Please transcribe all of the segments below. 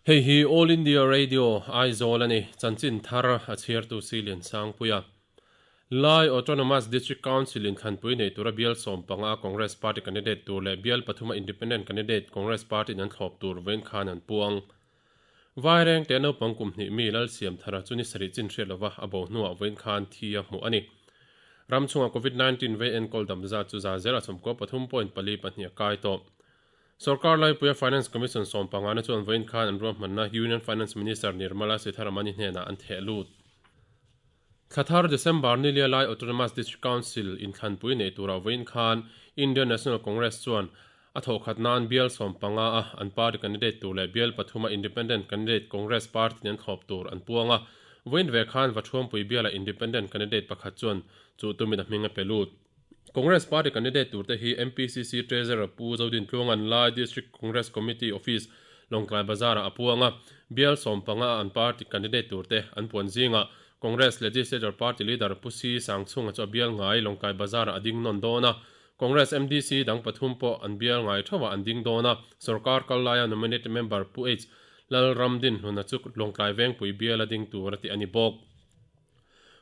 Hei hi All India Radio, Aizawl a ni. Chanchin thar a chhiartu Silian Sangpuia. Lai Autonomous District Council in thlanpui nei tura bial 15 Congress Party candidate tur leh bial pathuma Independent candidate Congress Party in an thlawp tur vawiin khan an puang. Vaireng te naupang kum hnih mi Lalsiamthara chu ni sarih chin hriat lova a bo hnuah vawiin khan thi a hmuh a ni. Ram chhunga Covid-19 vei enkawl dam zat chu za zela 93.42 a kai tawh. Sorkar laipuia Finance Commission 15 na chuan vawiin khan an ruahmanna Union Finance Minister Nirmala Sitharaman-i hnenah an theh lut. Thlathar December ni lia lai Autonomous District Council inthlanpui nei turah vawiin khan Indian National Congress chuan a thawhkhat nan bial 15 a an party candidate tur leh bial pathuma Independent candidate Congress party nen thlawp tur an puang a. Vawiin ve khan Vathuampui biala Independent candidate pakhat chuan chu tumin a hming a pe lut. Congress party candidate turte hi MPCC Treasurer Pu Zodin Tluangan Lai District Congress Committee Office, Lawngtlai Bazar-ah a puang a. Bial 15 a an party candidate turte an puan zingah Congress Legislature Party Leader Pu Si Sangchhunga chu a bial ngai Lawngtlai Bazar-ah a ding nawn dawn a. Congress MDC dang pathum pawh an bial ngai theuhah an ding dawn a. Sorkar kal laia nominated member Pu H Lalramdinhluna chu Lawngtlai Vengpui bial a ding tur a ti a ni bawk.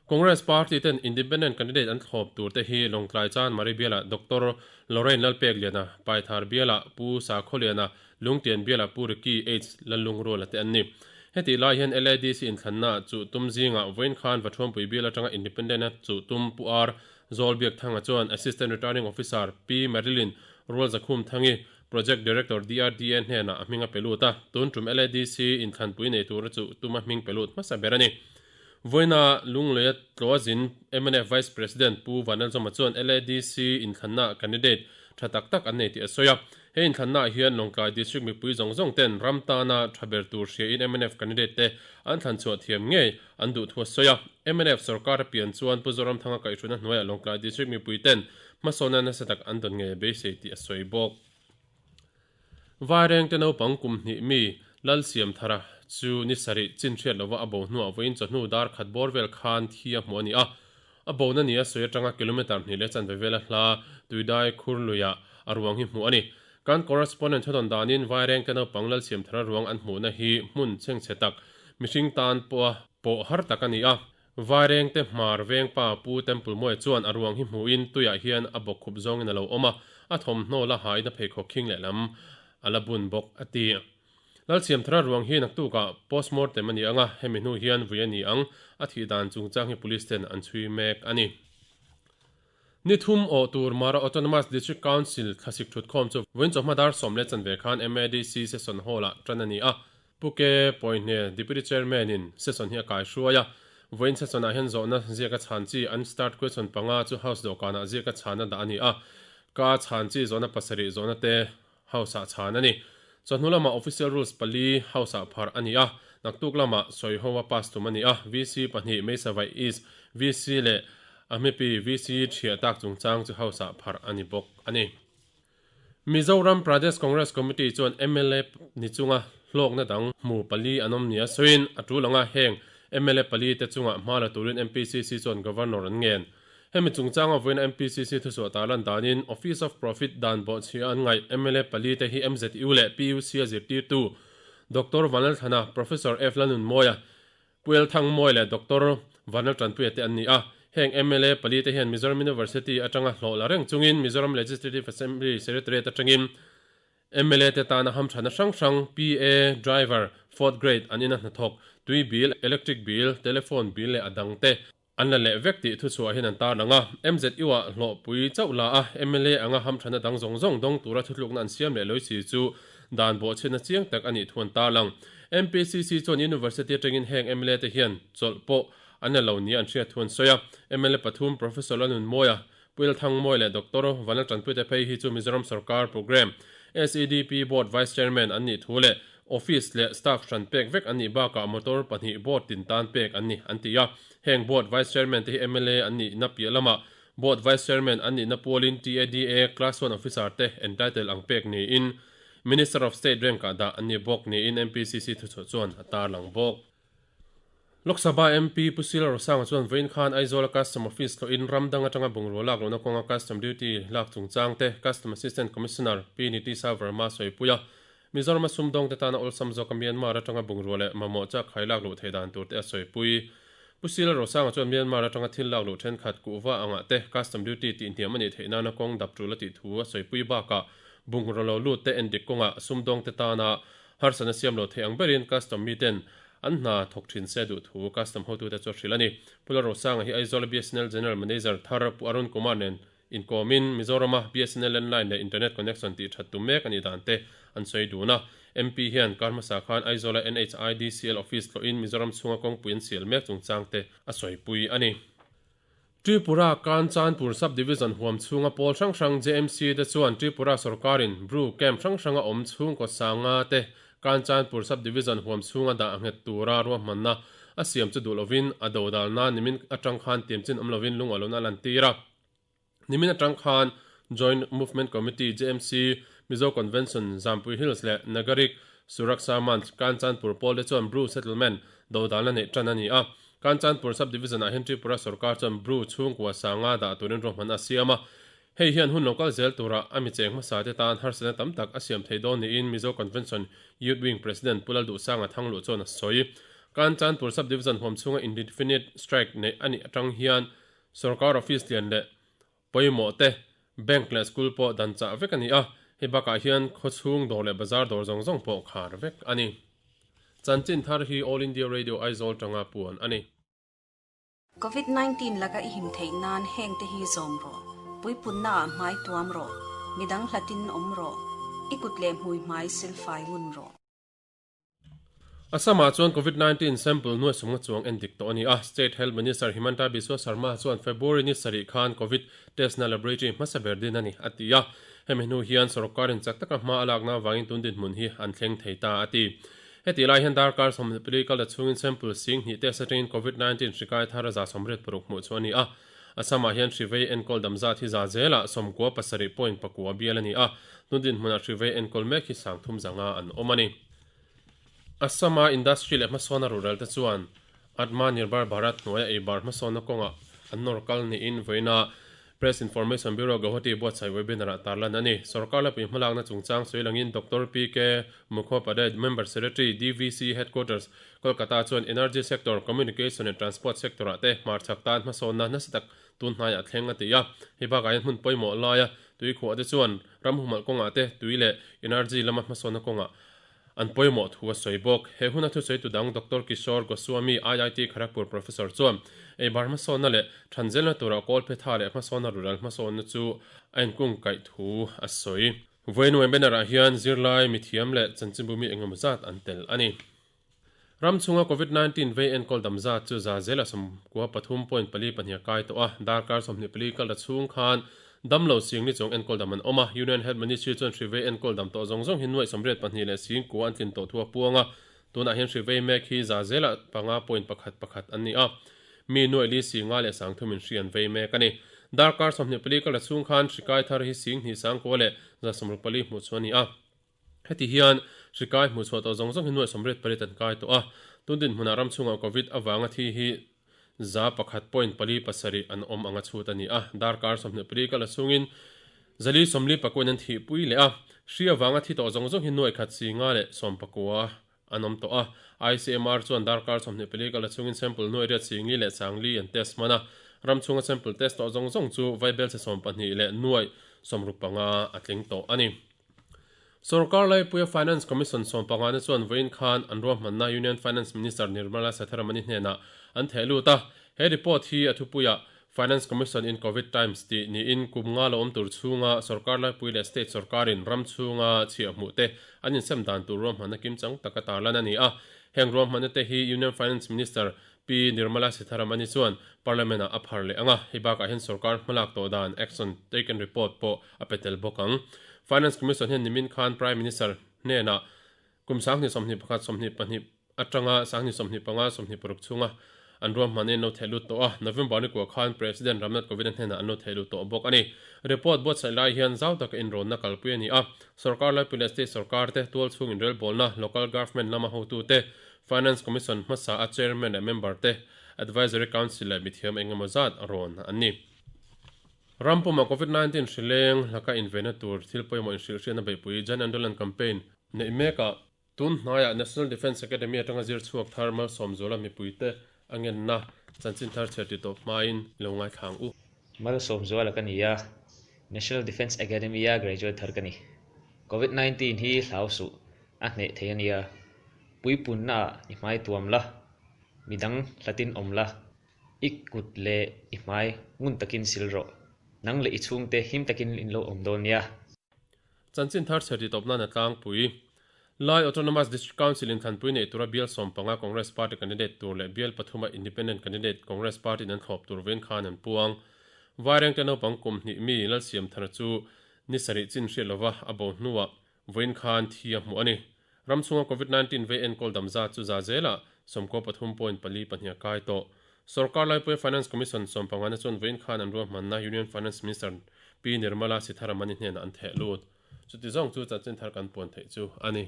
Congress party ten Independent candidate an thlawp tur te hi Lawngtlai Chan Mari bialah Doctor Lorraine Lalpekliana, Paithar bialah Pu Sakhawliana, Lungtian bialah Pu Ricky H Lallungruala te an ni. Hetih lai hian LADC inthlanna chu tum zingah vawiin khan Vathuampui bial atanga Independent a chuh tum Pu R Zawlbiakthanga chuan Assistant Returning Officer Pi Marilyn Rualzakhum Thangi, Project Director DRDA hnenah a hming a pe lut a, tun tum LADC inthlanpui nei tura chuh tuma hming pe lut hmasa ber a ni. Vawiina Lungleia Tlawzin mnf Vice President Pu Vanlalzawma chuan LADC inthlanna candidate tha tak tak an nei tih a sawi a. He inthlannaah hian Lawngtlai District mipui zawng zawng ten ram tana tha ber tur hriain mnf candidate te an thlan chhuah thiam ngei an duh thu a sawi a. Mnf sorkar a pian chuan Pu Zoramthanga kaihhruaina hnuaiah Lawngtlai District mipui ten hmasawnna nasa tak an dawn ngei a beisei tih a sawi bawk. Vairengte naupang kum hnih mi Lalsiamthara chu ni sarih chin hriat lova a bo hnuah vawiin chawhnu dar khat bawr vel khan thi a hmuh a ni a. A bona ni a sawi atanga kilometre hnih leh chanve vela hla Tuidai Khurluiah a ruang hi hmuh a ni. Kan correspondent thawdawn danin Vairengte naupang Lalsiamthara ruang an hmuhna hi hmun chhengchhe tak mihring tan pawha pawh har tak a ni a. Vairengte hmar vengpa Pu Temple Mawia chuan a ruang hi hmuhin tuiah hian a bawkkhup zawngin a lo awm a, a thawmhnaw la hain a pheikhawk khing lehlam a la bun bawk a ti. Lalsiamthara ruang hi naktukah postmortem a ni ang a, hemi hnu hian vui a ni ang, a thih dan chungchang hi police ten an chhui mek a ni. Ni thum awh tur Mara Autonomous District Council thlasik thutkhawm chu vawiin chawhma dar 10:15 khan MADC Session Hall-ah tan a ni a. Pu Ke Pawihne, Deputy Chairman in session hi a kai hruai a. Vawiin session ah hian zawhna ziaka chhan chi unstarred question panga chu House dawhkanah ziaka chhana dah a ni a. Ka chhan chi zawhna pasarih zawhna te House ah chhan a ni. Chawhnu lamah Official Rules pali House ah pharh a ni a. Naktuk lamah sawiho a pass tum a ni a. VC pahnih Meisavaih East VC leh Ahmipi VC thiah tak chungchang chu House ah pharh a ni bawk a ni. Mizoram Pradesh Congress Committee chuan mla ni chunga hlawkna dang hmu pali an awm nia sawiin a tul anga heng mla pali te chunga hma la turin MPCC chuan Governor an ngen. Hemi chungchanga vawiina MPCC thuchhuah tarlan danin Office of Profit dan bawhchhia an ngaih mla pali te hi MZU leh PUC a zirtirtu Doctor Vanlalthlana, Professor F Lalnunmawia, Pu Elthangmawi leh Doctor Vanlaltanpuia te an ni a. Heng mla pali te hian Mizoram University atanga hlawh la reng chungin Mizoram Legislative Assembly Secretariat atangin mla te tana hamthana hrang hrang PA, Driver, Fourth Grade an ina hnathawk, tui bill, electric bill, telephone bill leh a dang te an la leh vek tih thuchhuah hian an tarlang a. MZU-ah hlawhpui chauh la a, mla anga hamthana dang zawng zawng dawng tura thutlukna an siam leh lawisi chu dan bawhchhiatna chiang tak a nih thu an tarlang. MPCC chuan University atangin heng mla te hian chawlh pawh an la lo nia an hriat thu an sawi a. Mla pathum Professor Lalnunmawia, Pu Elthangmawia leh Doctor Vanlaltanpuite phei hi chu Mizoram Sarkar Programme, SEDP Board Vice Chairman an nih thu leh Office leh staff hran pek vek an nih bakah motor pahnih board tin tan pek an ni, an ti a. Heng Board Vice Chairman te hi mla an nihna piah lamah Board Vice Chairman an nihna pualin TADA Class One Officer te entitle ang pek niin Minister of State rank ah dah an ni bawk niin MPCC thuchhuah chuan a tarlang bawk. Lok Sabha MP Pu Sila Rosanga chuan vawiin khan Aizawl a Custom Office tlawhin ram dang atanga bungrua lak lohna kawnga Custom Duty lak chungchang te Custom Assistant Commissioner Pi Nitisa Verma sawipui a. Mizorama sumdawngte tana awlsam zawka Myanmar atanga bungrua leh mamawh chak khai lak luh theih dan turte a sawipui. Pu Sila Rosanga chuan Myanmar atanga thil lak luh thenkhat kuhva angah te custom duty tih hniam a nih theih nana kawng dap tul a tih thu a sawipui bakah bungraw lo lut te endik kawngah sumdawngte tana harsatna siam lo theih ang berin custom miten an hna thawk thin se duh thu custom hotute chu a hrilh a ni. Pu Lalrosanga hi Aizawl-a BSNL General Manager thar Pu Arun Kumar nen Inkawmin Mizorama BSNL landline leh internet connection tih that tum mek a nih dan te an sawi dun a. MP hian kar hmasa khan Aizawla NHIDCL office tlawhin Mizoram chhunga kawngpui an sial mek chungchang te a sawipui a ni. Tripura Kanchanpur Sub-Division huam chhunga pawl hrang hrang JMC te chuan Tripura sorkarin Bru camp hrang hranga awm chhungkaw sanga te Kanchanpur Sub-Division huam chhunga dah nghet tura ruahmanna a siam chu duh lovin a dodalna nimin atang khan tiamchin awm lovin lungahlawhna a lantir a. Nimin atang khan Joint Movement Committee, JMC, Mizo Convention, Zampui Hills leh Nagarik Suraksha Manch, Kanchanpur pawl te chuan Bru Settlement dodalna neih tan a ni a. Kanchanpur Sub-Division ah hian Tripura sorkar chuan Bru chhungkua sanga dah turin ruahman a siam a. Hei hian hun lo kal zel turah a mi cheng hmasa te tan harsatna tam tak a siam thei dawn niin Mizo Convention Youth Wing President Pu Lalduhsanga Thangluh chuan a sawi. Kanchanpur Sub-Division huam chhunga Indefinite Strike neih a nih atang hian Sorkar office lian leh pawimawh te, bank leh school pawh dan chah vek a ni a, hei bakah hian khawchhung dawr leh bazar dawr zawng zawng pawh khar vek a ni. Chanchin thar hi All India Radio Aizawl tanga puan a ni. Covid 19 laka i him theih nan heng te hi zawm rawh, puipunna ah hmai tuam rawh, midang hlatin awm rawh, i kut leh hmui hmai silfai ngun rawh. Assam-ah chuan Covid 19 sample nuai sawmnga chuang en dik tawh a ni a, State Health Minister Himanta Biswa Sarma chuan February ni sarih khan Covid test-na laboratory hmasa ber din a ni, a ti a. Hemi hnu hian sorkarin chak taka hma a lakna avangin tun dinhmun hi an thleng thei ta, a ti. Hetih lai hian darkar 24 kal ta chhungin sample sing hnih test atangin Covid 19 hri kai thar 136 hmuh chu a ni a. Assam-ah hian hri vei enkawl dam zat hi za zelah 97 point pakua bial a ni a, tun dinhmunah hri vei enkawl mek hi sangthum zanga an awm a ni. Assam-a industry leh hmasawnna rural te chuan Atma Nirbhar Bharat hnuaia ei bar hmasawnna kawngah an nawr kal niin vawiina Press Information Bureau Guwahati buatsaih webinar-ah tarlan a ni. Sorkar lapui hmalakna chungchang sawi langin Doctor PK Mukhopadhyay, Member Secretary, DVC Headquarters, Kolkata chuan Energy Sector, Communication and Transport Sector-ah te hmarchhak tan hmasawnna nasa tak tun hnaiah thleng a ti a. Hei bakah hian hmun pawimawh laia tuikhuah te chuan ram humhalh kawngah te tui leh energy lama hmasawnna kawngah An pawimawh thu a sawi bawk. He huna thusawitu dang Doctor Kishore Goswami, IIT Kharagpur Professor chuan ei bar hmasawnna leh thanzelna tura kawl phe tha leh hmasawnna rural hmasawnna chu a inkungkaih thu a sawi. Vawiin webinar ah hian zirlai, mithiam leh chanchinbu mi engemaw zat an tel a ni. Ram chhunga Covid 19 vei enkawl dam zat chu za zela 93.4 a kai tawh a, darkar 24 kal ta chhung khan Damlo singli chuang enkawl dam an awm a, Union Health Ministry chuan hrivei enkawl dam tawh zawng zawng hi nuaih 82 leh singkua an tlin tawh thu a puang a, tunah hian hrivei mek hi za zelah panga point pakhat pakhat an ni a, mi nuaih li singa leh sangthum in hri an vei mek a ni. Darkar 24 kal la chhung khan hri kai thar hi sing hnih sangkua leh 64 hmuh chhuah a ni a. Heti hian hri kai hmuh chhuah tawh zawng zawng hi nuaih 88 an kai tawh a, tun dinhmunah ram chhungah Covid avanga thi hi 100.47 an awm anga chhut a ni a, darkar 24 kal a chhungin 440 in an thihpui leh a, hri avanga thi tawh zawng zawng hi nuaih khat si nga leh sawmpakua an awm tawh a, ICMR chuan darkar 24 kal a chhungin sample nuaih riat si ngi leh sangli an test hman a, ram chhunga sample test tawh zawng zawng chu vaibelchhe 12 leh nuaih 65 a tling tawh a ni. Sorkar laipuia Finance Commission sawmpangana chuan vawiin khan an ruahmanna Union Finance Minister Nirmala Sitharaman-i hnenah an theh lut a. He report hi a thupuiah Finance Commission in Covid Times tih niin kum nga lo awm tur chhunga sorkar laipui leh state sorkarin ram chhunga chhiah hmuh te an insem dan tur ruahmanna kimchang taka tarlan a ni a. Heng ruahmanna te hi Union Finance Minister Pi Nirmala Sitharaman-i chuan Parliament-ah a phar leh ang a, hei bakah hian sorkar hmalak tawh dan, action taken report, pawh a pe tel bawk ang. Finance Commission hian nimin khan Prime Minister hnenah kum 2021 22 atanga 2025 26 chhunga an ruahmanna in lo theh lut tawh a, November ni kua khan President Ramnath Kovind-a hnenah an lo theh lut tawh bawk a ni. Report buatsaih lai hian zau taka inrawnna kalpui a ni a, sorkar laipui leh state sorkar te, tualchhung inrelbawlna, local government lama hotute, Finance Commission hmasa a Chairman leh member te, Advisory Council leh mithiam eng emaw zat a rawn an ni. Ram pumah Covid 19 hri leng laka invenna tur thil pawimawh inhrilhhriatna beihpui Jan Andolan Campaign. Neih mekah tun hnaiah National Defence Academy atanga zir chhuak thar Malsawmzuala mipuite a ngenna chanchin thar chhiar ti tawp hmain i lo ngaithla ang u. Malsawmzuala ka ni a, National Defence Academy-a graduate thar ka ni. Covid 19 hi hlau suh, a hneh thei a nia. Puipunnaah i hmai tuam la, midang hlatin awm la, i kut leh i hmai ngun takin sil rawh. Nang leh i chhungte him takin in lo awm dawn nia. Chanchin thar chhe titawp nan a tlangpui. Lai Autonomous District Council in thlanpui neih tura bial sawmpanga Congress Party candidate tur leh bial pathuma Independent candidate Congress Party in an thlawp tur vawiin khan an puang. Vairengte naupang kum hnih mi Lalsiamthara chu ni sarih chin hriat lova a bo hnuah vawiin khan thi a hmuh a ni. Ram chhunga Covid 19 vei enkawl dam zat chu za zelah 93.42 a kai tawh. Sorkar laipuia Finance Commission sawmpangana chuan vawiin khan an ruahmanna Union Finance Minister Pi Nirmala Sitharaman-i hnenah an theh lut. Chuti zawng chu chanchin thar kan puan theih chu a ni.